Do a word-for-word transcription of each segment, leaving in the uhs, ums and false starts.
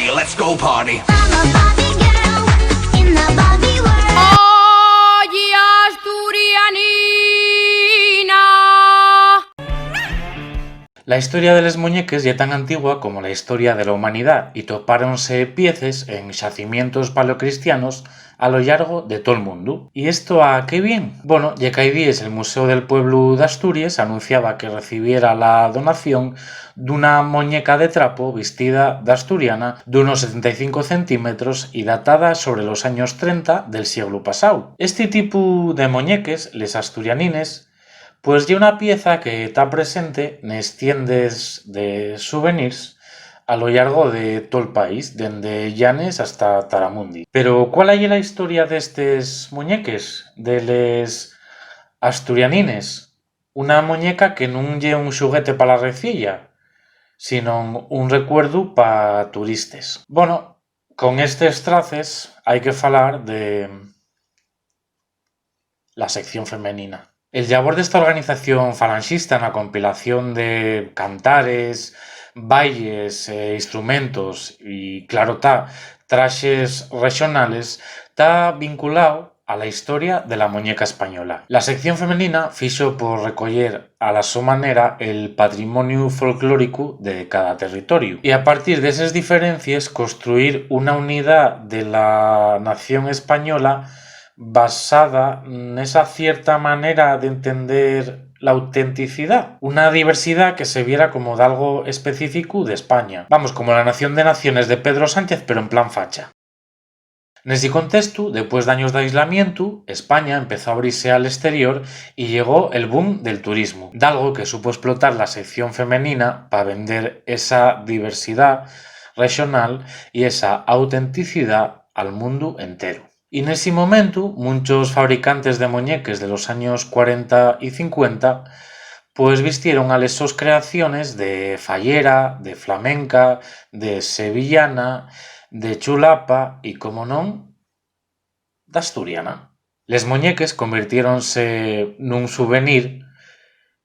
Let's go party. I'm a Barbie girl in the Barbie world. Oye, asturianina. La historia de les muñeques ye tan antigua como la historia de la humanidá y topáronse pieces en xacimientos paleocristianos a lo llargo de tol mundu. ¿Y esto a qué vien? Bono, ye qu'hai díes el Museu del Pueblu d'Asturies anunciaba que recibiera la donación d'una moñeca de trapo vistida d'asturiana d'unos setenta y cinco centímetros y datada sobre los años trenta del sieglu pasáu. Esti tipu de moñeques, les asturianines, pues ye una pieza que ta presente nes tiendes de souvenirs a lo llargo de tol país, dende Llanes hasta Taramundi. Pero, ¿cuál ye la historia d'estes muñeques, de les asturianines? Una moñeca que nun ye un xuguete pa la reciella, sinón un recuerdu pa turistes. Bono, con estes traces hai que falar de la sección femenina. El llabor d'esta organización falanxista na compilación de cantares, bailes, eh, instrumentos y, claro ta, traxes rexonales ta vinculao a la historia de la muñeca española. La sección femenina fixo por recoyer a la so manera el patrimoniu folclóricu de cada territoriu y, a partir d'eses diferencies, construir una unidá de la nación española basada nesa cierta manera d'entender l'autenticidá, una diversidá que se viera como dalgo específicu d'España, vamos, como la nación de naciones de Pedro Sánchez, pero en plan facha. Nesi contestu, depués d'años d'aislamientu, España empezó a abrise al exterior y llegó el boom del turismu, dalgo que supo esplotar la sección femenina pa vender esa diversidá rexonal y esa autenticidá al mundu enteru. Y nesi momentu, munchos fabricantes de moñeques de los años cuarenta y cincuenta, pues, vistieron a les sos creaciones de fayera, de flamenca, de sevillana, de chulapa y, como non, d'asturiana. Les moñeques convirtiéronse nun suvenir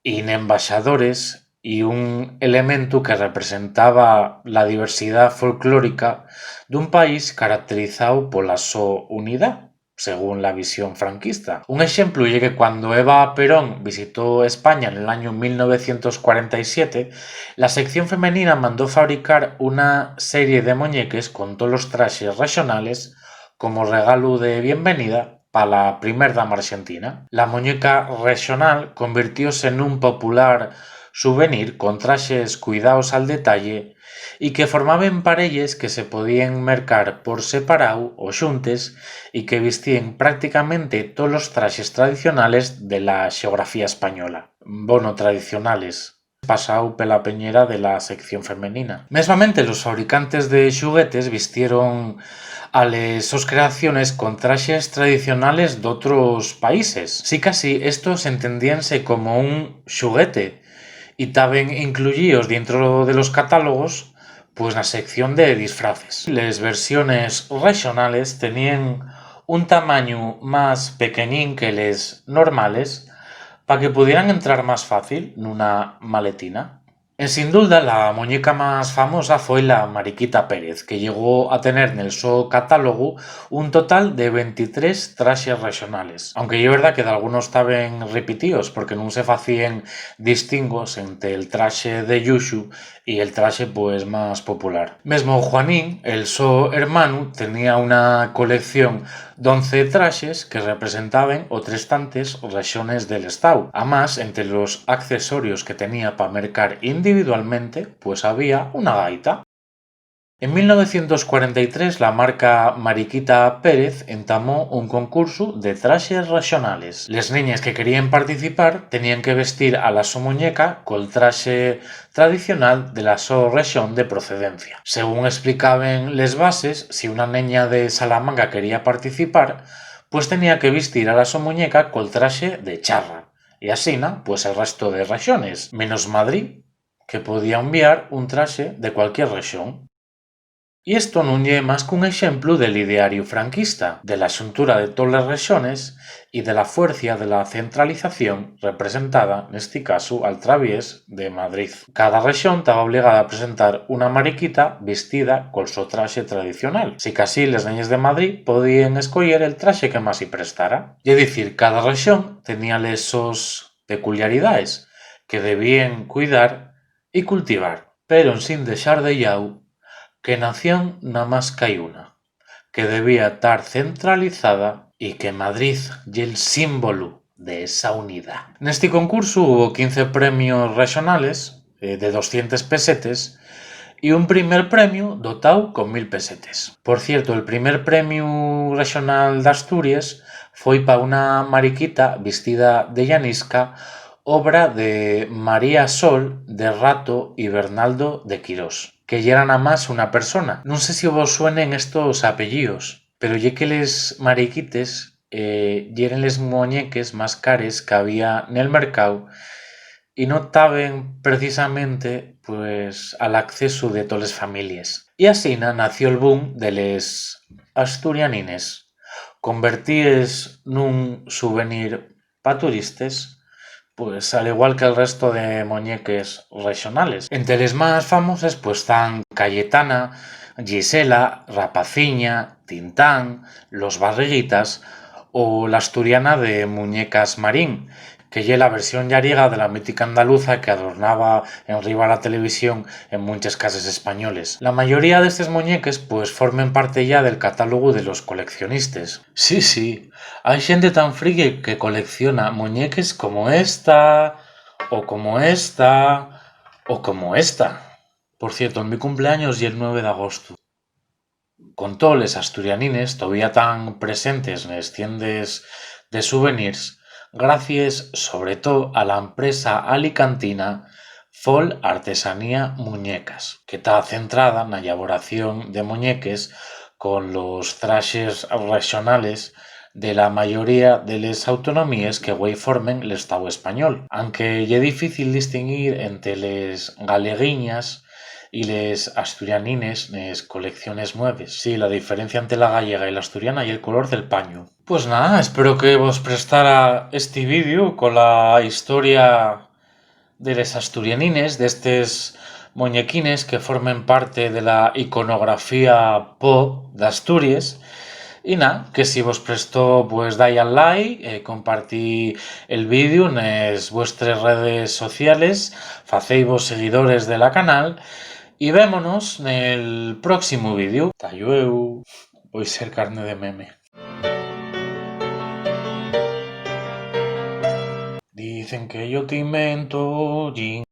y n'embaxadores y un elementu que representaba la diversidá folclórica d'un país caracterizao pola so unidá, según la visión franquista. Un exemplu ye que, cuando Eva Perón visitó España nel añu mil novecientos cuarenta y siete, la sección femenina mandó fabricar una serie de moñeques con tolos traxes rexonales como regalu de bienvenida pa la primer dama arxentina. La moñeca rexonal convirtióse nun popular suvenir con traxes cuidaos al detalle y que formaben parelles que se podíen mercar por separao o xuntes y que vistíen prácticamente tolos traxes tradicionales de la xeografía española. Bono, tradicionales. Pasao pela peñera de la sección femenina. Mesmamente, los fabricantes de xuguetes vistieron a les sos creaciones con traxes tradicionales d'otros países. Sicasí, estos entendíanse como un xuguete y taben incluyíos dientro de los catálogos, pues, na sección de disfraces. Les versiones rexonales teníen un tamañu más pequeñín que les normales pa que pudieran entrar más fácil nuna maletina. En sin dulda, la moñeca más famosa foi la Mariquita Pérez, que llegó a tener nel so catálogu un total de ventitrés traxes rexonales, aunque ye verdá que dalgunos taben ripitíos, porque nun se facíen distingos ente el traxe de lluxu y el traxe, pues, más popular. Mesmo Juanín, el so hermanu, tenía una colección d'once traxes que representaben otres tantes rexones del estáu. Amás, ente los accesorios que tenía pa mercar individualmente, pues, había una gaita. En mil novecientos cuarenta y tres, la marca Mariquita Pérez entamó un concursu de traxes rexonales. Les neñes que queríen participar teníen que vestir a la so muñeca col traxe tradicional de la so rexón de procedencia. Según esplicaben les bases, si una neña de Salamanca quería participar, pues tenía que vistir a la so muñeca col traxe de Charra, y asina, pues, el resto de rexones, menos Madrid, que podía unviar un traxe de cualquier rexón. Y esto nun ye más qu'un exemplu del ideariu franquista, de la xuntura de toles rexones y de la fuercia de la centralización representada, nesti casu, al traviés de Madrid. Cada rexón taba obligada a presentar una mariquita vistida col so traxe tradicional, sicasí les neñes de Madrid podíen escoyer el traxe que más-y prestara. Ye dicir, cada rexón tenía les sos peculiaridaes que debíen cuidar y cultivar, pero ensin dexar de llau que nación namás qu'hai una, que debía tar centralizada y que Madrid ye'l símbolu de esa unidá. Nesti concursu hubo quince premios rexonales, eh, de doscientes pesetes, y un primer premiu dotáu con mil pesetes. Por cierto, el primer premiu rexonal d'Asturies foi pa una mariquita vistida de llanisca, obra de María Sol de Rato y Bernaldo de Quirós, que yera namás una persona. Nun sé si vos suenen estos apellíos, pero ye que les mariquites, eh, yeren les moñeques más cares qu'había nel mercáu y no taben precisamente, pues, al accesu de toles families. Y asina nació'l boom de les asturianines, convertíes nun suvenir pa turistes, pues, al igual que'l resto de moñeques rexonales. Ente les más famoses, pues, tán Cayetana, Gisela, Rapaciña, Tintán, Los Barriguitas o l'asturiana de Muñecas Marín, que ye la versión llariega de la mítica andaluza que adornaba enriba la televisión en munches cases españoles. La mayoría d'estes moñeques, pues, formen parte yá del catálogu de los coleccionistes. Sí, sí, hai xente tan friki que colecciona moñeques como esta, o como esta, o como esta. Por cierto, el mi cumpleaños ye'l nueve d'agostu. Con too, les asturianines tovía tán presentes nes tiendes de suvenirs, gracies, sobre too, a la empresa alicantina Fol Artesanía Muñecas, que ta centrada na llaboración de moñeques con los traxes rexonales de la mayoría de les autonomíes que güei formen l'estáu español, anque ye difícil distinguir ente les galeguiñas y les asturianines nes colecciones nueves. Sí, la diferencia ente la gallega y l'asturiana ye'l color del pañu. Pues nada, espero que vos prestara esti vídeo con la historia de les asturianines, d'estes moñequines que formen parte de la iconografía pop d'Asturies. Y na, que si vos prestó, pues dai al like, eh, compartí el vídeo nes vuestres redes sociales, facéivos seguidores de la canal y vémonos nel próximo vídeo. Ta llueu, voi ser carne de meme. Dicen que yo t'invento, yin.